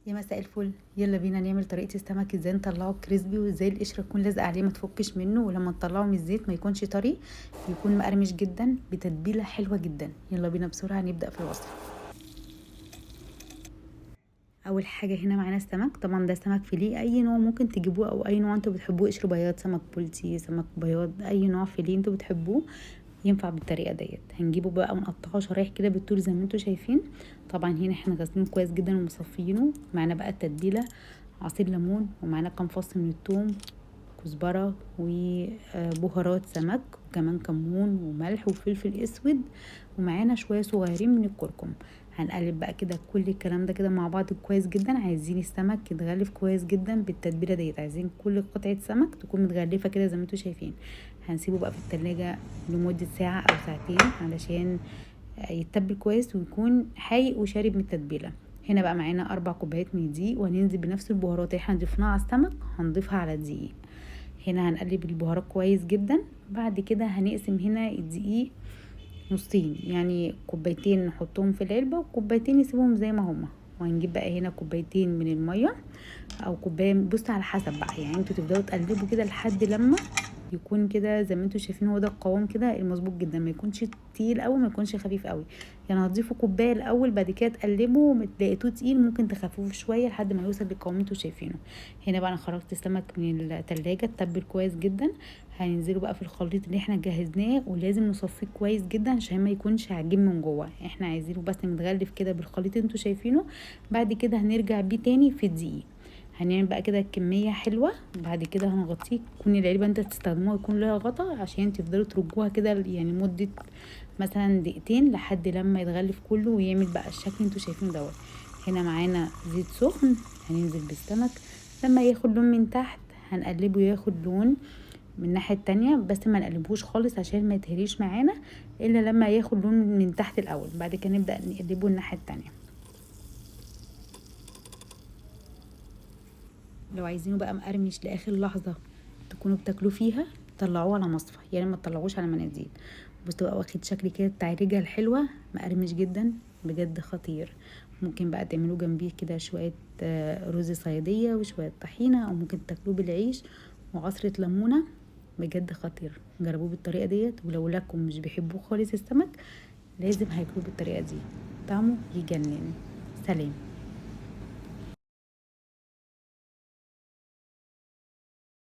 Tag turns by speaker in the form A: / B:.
A: يا مساء الفل. يلا بينا نعمل طريقه السمك ازاي نطلعه crispy، وازاي القشرة تكون لازقه عليه ما تفكش منه، ولما نطلعه من الزيت ما يكونش طري، يكون مقرمش جدا بتتبيله حلوة جدا. يلا بينا بسرعة نبدا في الوصفة. اول حاجة هنا معانا السمك، طبعا ده سمك فيليه، اي نوع ممكن تجيبوه او اي نوع انتوا بتحبوه، قشر بياض، سمك بولتي، سمك بياض، اي نوع فيليه انتوا بتحبوه ينفع بالطريقة ديت. هنجيبه بقى ونقطعه شرايح كده بالطول زي ما انتوا شايفين. طبعا هنا احنا غاسلينه كويس جدا ومصفينه. معانا بقى التتبيله، عصير ليمون، ومعانا كام فص من الثوم، كزبره، وبهارات سمك، وكمان كمون وملح وفلفل اسود، ومعانا شوية صغيرين من الكركم. هنقلب بقى كده كل الكلام ده كده مع بعض كويس جدا. عايزين السمك يتغلف كويس جدا بالتتبيله ديت، عايزين كل قطعه سمك تكون متغلفه كده زي ما انتوا شايفين. هنسيبه بقى في التلاجة لمدة ساعة او ساعتين علشان يتبل كويس ويكون حايق وشارب من التتبيله. هنا بقى معانا 4 كوبايات من الدقيق، وهننزل بنفس البهارات اللي احنا ضفناها على السمك هنضيفها على الدقيق. هنا هنقلب البهارات كويس جدا. بعد كده هنقسم هنا الدقيق نصين، يعني كوبايتين نحطهم في العلبة وكوبايتين نسيبهم زي ما هما. وهنجيب بقى هنا كوبايتين من المية او كوباية، بصوا على حسب بقى، يعني انتوا تبداوا تقلبوا كده لحد لما يكون كده زي ما انتوا شايفين، هو ده القوام كده المظبوط جدا، ما يكونش تقيل قوي ما يكونش خفيف قوي. يعني هتضيفوا كوباية الاول، بعد كده تقلبوا، لقيتوه تقيل ممكن تخففوه شوية لحد ما يوصل للقوام اللي انتوا شايفينه. هنا بقى انا خرجت السمك من التلاجة اتبل كويس جدا. هننزله بقى في الخليط اللي احنا جهزناه، ولازم نصفيه كويس جدا عشان ما يكونش عجين من جوه، احنا عايزينه بس متغلف كده بالخليط اللي انتوا شايفينه. بعد كده هنرجع بيه تاني في الدقيق. هنعمل بقى كده كمية حلوة، وبعد كده هنغطيه. تكون العلبة انت تستخدموها يكون لها غطا عشان تفضلوا ترجوها كده، يعني مده مثلا دقيقتين لحد لما يتغلف كله ويعمل بقى الشكل اللي انتوا شايفينه دوت. هنا معانا زيت سخن، هننزل بالسمك. لما ياخد لون من تحت هنقلبه ياخد لون من الناحية التانية، بس ما نقلبهوش خالص عشان ما يتهريش معانا الا لما ياخد لون من تحت الاول، بعد كده نبدا نقلبه الناحية التانية. لو عايزينه بقى مقرمش لاخر لحظة تكونوا بتاكلوه فيها طلعوه على مصفى، يعني ما تطلعوش على مناديل. بصوا بقى واخد شكل كده التعريجه الحلوة، مقرمش جدا بجد خطير. ممكن بقى تعملوه جنبيه كده شوية رز صياديه وشوية طحينه، او ممكن تاكلوه بالعيش وعصره ليمونه، بجد خطير. جربوه بالطريقة ديت، ولو لكم مش بيحبوه خالص السمك لازم هياكلوه بالطريقة دي، طعمه يجنن. سلام.